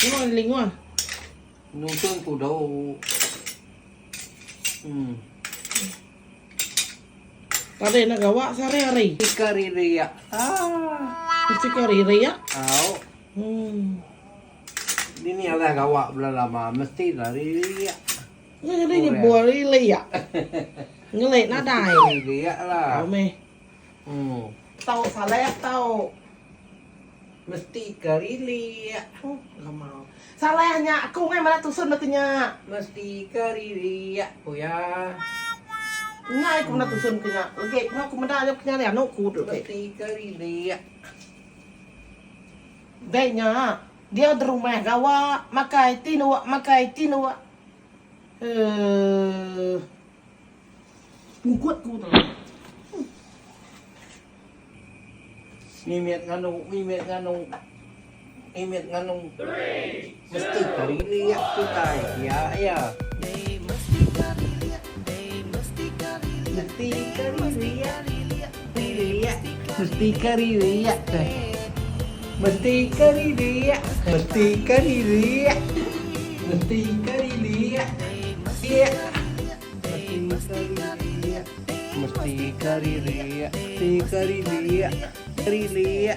Linguan linguan. Nusun kudu. Hmm. Tadi nak gawa sehari-hari. Mesti kariria. Ah. Mesti kariria. Au. Hmm. Dini alah gawa bela lama mesti lah riria. Ni nyebur riria. Ngelik nadai. Riria lah. Au meh. Hmm. Tau saleh tau. Mesti kariria. Oh, lemau. Saleh nya aku ngai madah tusun baka nya. Mesti kariria ku iya. Ngai ku meda tusun ke nya. Legi ku aku meda aja ke nya anu ku tu legi. Mesti kariria. Dei nya dia derumah gawa makai tinduk makai tinduk. Eee. Pungkut ku tu. Mimit nganu, mimit nganu, mimit nganu. Mesti karirik kitai iya iya. Mesti karirik, ririk. Mesti karirik. Mesti karirik, mesti karirik. Mesti karirik. Iya. Mesti karirik. Mesti karirik. Mesti karirik. Ririk.